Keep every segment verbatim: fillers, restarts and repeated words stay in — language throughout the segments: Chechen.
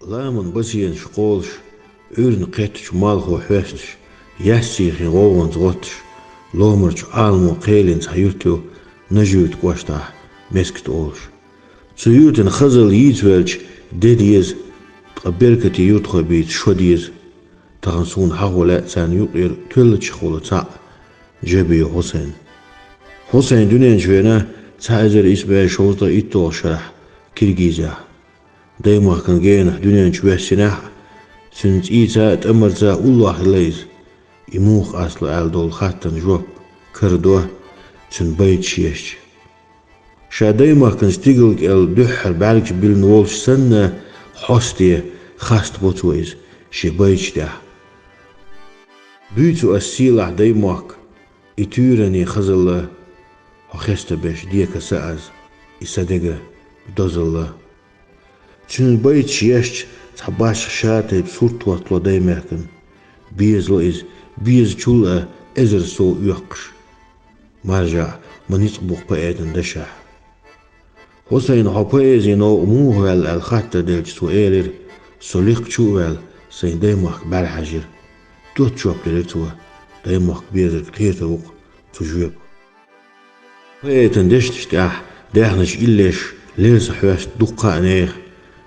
Ламан басенаш кхолуш, Ӏуьйранна кхеттачу малхо хьоьстуш, яьссийхин гӀовгӀанца гӀоттуш, ломарчу Ӏаламо кхелина цхьа юрт ю Нажи-Юьртан кӀоштахь, Мескат олуш. Цу юьртана хазалла йийца ваьлча, де деза, ткъа беркате юьртахой бийца шо деза. Тахана суна хьахо лаьа царна юкъера тоьллачех волу цхьаъ, Джабиев Хьусайн. Хьусайн дуьнен чу веана цхьа эзар исс бӀе шовзткъе итталгӀачу шарахь Киргизехь. Даймахкан генахь дуьнен чу воьссинехь а, цуьнан цӀийца а, тӀамарца а уллохь хилла иза. И муха къастало аьлла долу хаттарна жоп карадо цуьнан байташ ешча. Ша даймахкан стигала кӀел дуьххьара бӀаьргаш биллина волуш санна, хьостий хастабо цо иза шен байташ тӀехь. Буьйцу ас сийлахь даймохк, и туьйранийн хазалла, хьо хестабеш декаса аз, и сан деган дозалла. Цуьнан байташ ешча, цхьа башха ша-тайпа сурт хӀоттало даймехкан. Безало иза, безачул а эзар сов оьккхуш. Маржа ма ницкъ бу-кх поэтан дашехь. Хьусайна хьо поэзин новкъа муха ваьлла аьлла хаттар делча, цо элира: «Со лихкачу а ваьлла, сайн даймахка бӀаьрахьажира». Доцца жоп делира цо: «Даймахка безарг кхетар ву-кх цу жоьпах». Поэтан дешнаш тӀехь даьхначу иллеш лерса хьоьсту дуккха а нехан,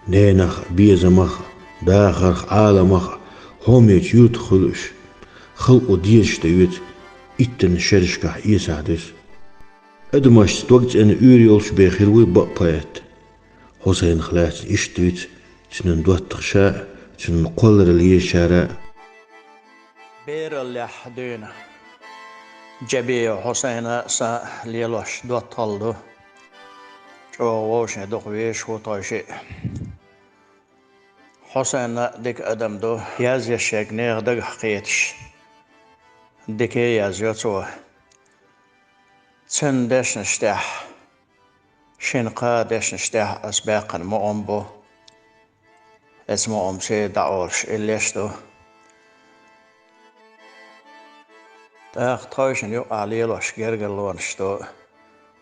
ненах а, безамах а, дахарх а, Ӏаламах а, хьомечу юьртах хуьлуш, халкъо дезаш тӀеоьцу иттанна шерашкахь эсахь дуьсу. Адамашца дог цӀена уьйр йолуш бен хир вуй бакъ поэт. Хьусайнах лаьцна иштта дуьйцу цуьнан доттагӀаша а, цуьнан кхолларалла езачара а. Бераллехь дуьйна Джабиев Хьусайна а, сан а лелош доттагӀалла ду. ЧӀогӀа вовшийн дукха везаш ву тхойшиъ. Хьусайн а дика адам ду, язъеш ерг нехан дагахь кхеташ, дика а язйо цо. Цуьнан дешнаш тӀехь, шина-кхаа дешнаш тӀехь ас баьккхина мукъам бу. Эцу мукъамчий дӀаолуш иллеш ду. ТӀаккха тхойшинна юкъахь лелош гергарлонаш ду,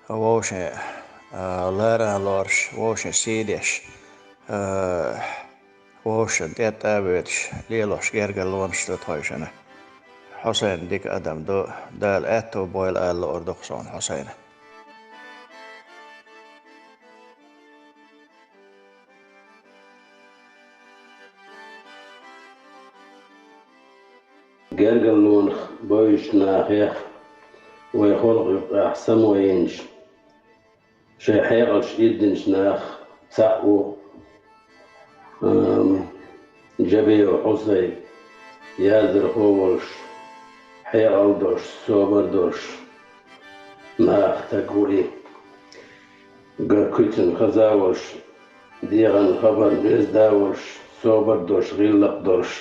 вовшийн, а, ларан лоруш, вовшийн сий деш, а, вовшашна тӀе а тӀе а воьдуш, лелош гергарлонаш ду тхойшинна. Хьусайн дика адам ду, Дала аьтту бойла ала луур ду-кх суна Хьусайна. Гергарлонах бевзачу нахех, вай халкъ юкъахь самавайинчу, шайн хьекъалш ирдинчу нахах цхьаъ ву, ам, Джабиев Хьусайн, яздархо волуш, хьекъал долуш, собар долуш нахах стаг ву и. Гар куьцана хаза а волуш, дегӀан хабарна оьзда а волуш, собар долуш, гӀиллакх долуш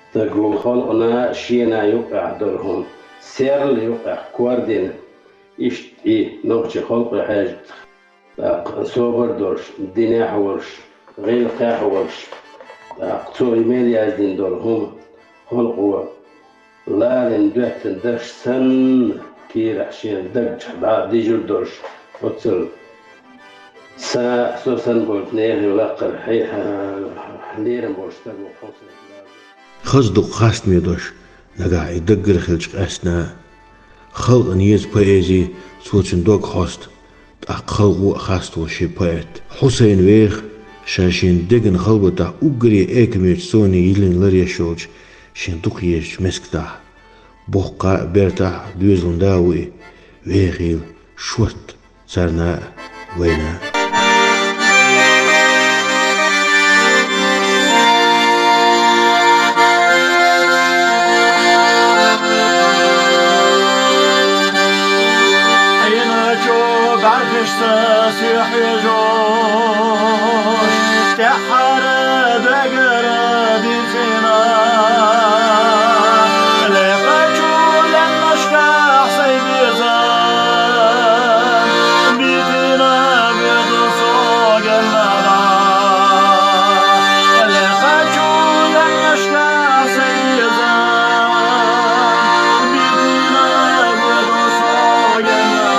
стаг ву. Халкъана а, шена а юкъахь долу хӀума, серла юкъахь кор дина, иштта и нохчийн халкъе хьаьжна, тӀаккха собар долуш, динехь а волуш, гӀиллакхехь а волуш, тӀаккха цо и мел яздина долу хӀума халкъо ларина доьттина даш санна, кийрахь шен даг чохь дӀа дижур долуш, оццул са, со санна болчу нехан лакхара хье-, лерам болуш стаг ву Хьусайн. Хаза дукха хастаме дош нагахь и даггара хилча къаьстина а. Халкъана еза поэзи, цо цуьнан дог хьоста, тӀаккха халкъо а хаставо шен поэт. Хьусайн веха, ша шен деган халбатахь уггаре экамечу совне йиллина ларъеш йолчу шен дукха езачу Мескатахь. Боккхахь а, бертахь а доьзалан да ву и, вехийла, шортта царна а, вайна а. Ӏийначу бӀаьргашца сехьежош, тӀаьххьара дагара дицина, лекхачу леннашкахь сайн безам битина, беду со геннара. Лекхачу леннашкахь сайн безам битина, беду со геннара.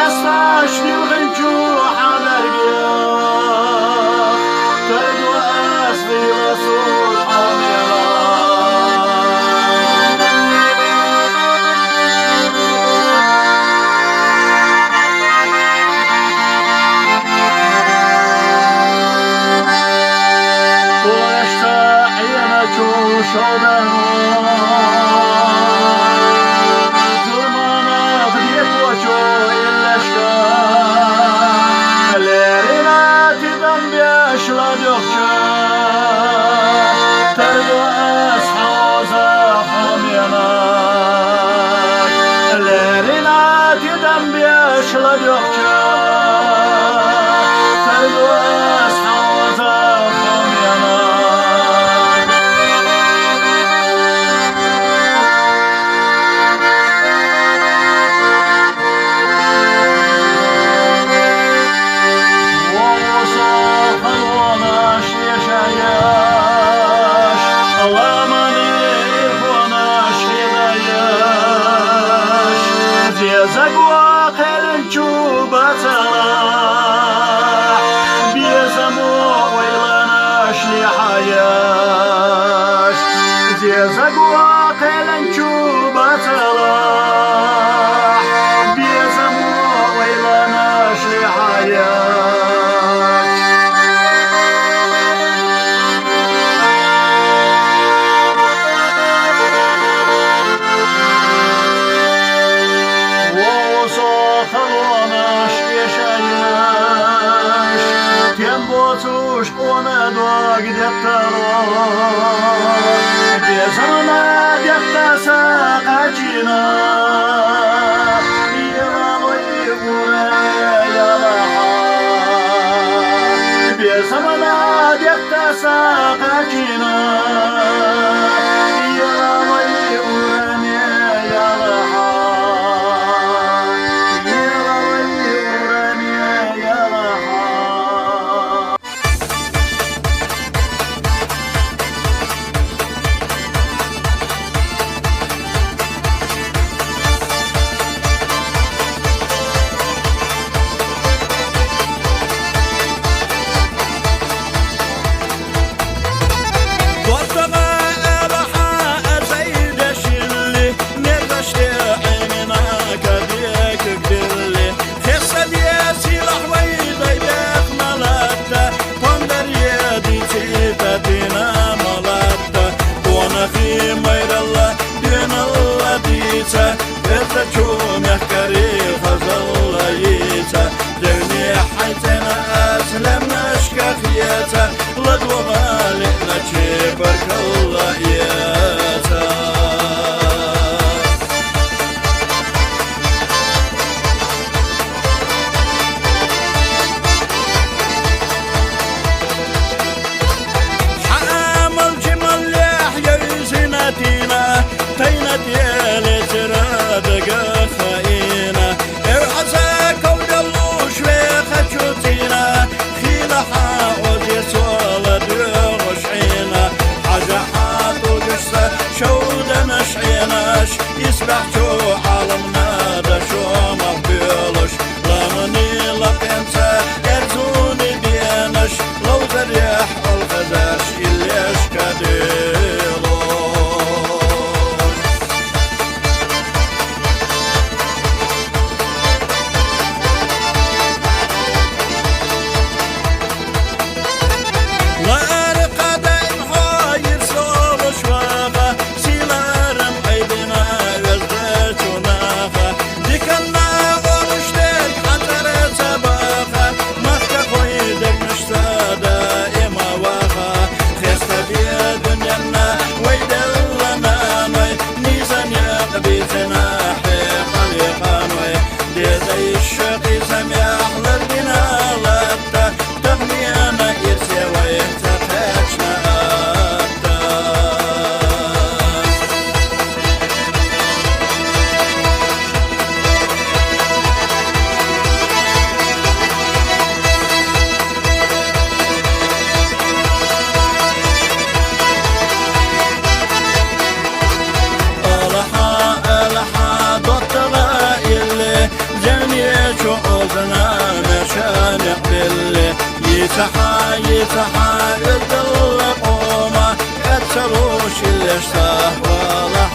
Саш дилгӀинчу хьадаргех, тардо ас дила сул хьо мела. Тулашца Ӏеначу шовдано, зурманах декъочу иллешка, леррина тидам беш ладухча, тардо ас хьоза хьо менак, леррина тидам беш ладухча, тардо ас хьоза хьо менак. Вовза халонаш ешаяш, ламани ирхонаш хедаяш, дезагва хӀаранчу бацала, безамо ойланаш лихьаяш, дезагва хӀаранчу бацала, безамо ойланаш лихьаяш. Вовза халонаш ешаяш, тем боцуш къона дог деттало, безамана деттаса кхачина, ялалой ура ялаха. Безамана деттаса кхачина, ялалой ураме ялаха. Ялалой ураме ялаха. Доттагъа алаха азайдашилли, мергаште гӀемина кадекдилли. Хесадия силахь вай дайбех малатта, пондар едици татина малатта. Къонахи майралла, дуьналла дица, безачу мехкари хазалла йица. Девни хьайцена ас лемнашка хиеца, ладвагъа лиъначи баркалла еца. Хьамал жималлехь яйзина дина, тайна телецера дага хаина. Эв хьаза кавдалуш вехачу цӀина, хила хьа озе сола дуьгӀуш гӀина. Хьажа хьа тӀугашса шовданаш гӀенаш, исбяхӀчу гӀаламна дашо мах буьлуш. Ламани лакъенца эрзуни бенаш, ловзарехь алхазаш иллешка дуьлу. Ларкъа даим хьо йир солуш ваха, силарам айдина везда чунаха. Диканна олуш дерг хьанцӀара ца баха, махкахой дегнашца даима ваха. Хеста бе дуненна вай делла наной, низам якъ бицина хӀекъали къаной. Деза ишшакъи замехь лардина латта, тахмина ирсе вай ца кхечна атта. Алхьа, алхьа, доттагъа илли, зевне чу Цахьа, цахьа, оьзда къоман, кӀел чӀару шиллеш сахьвала.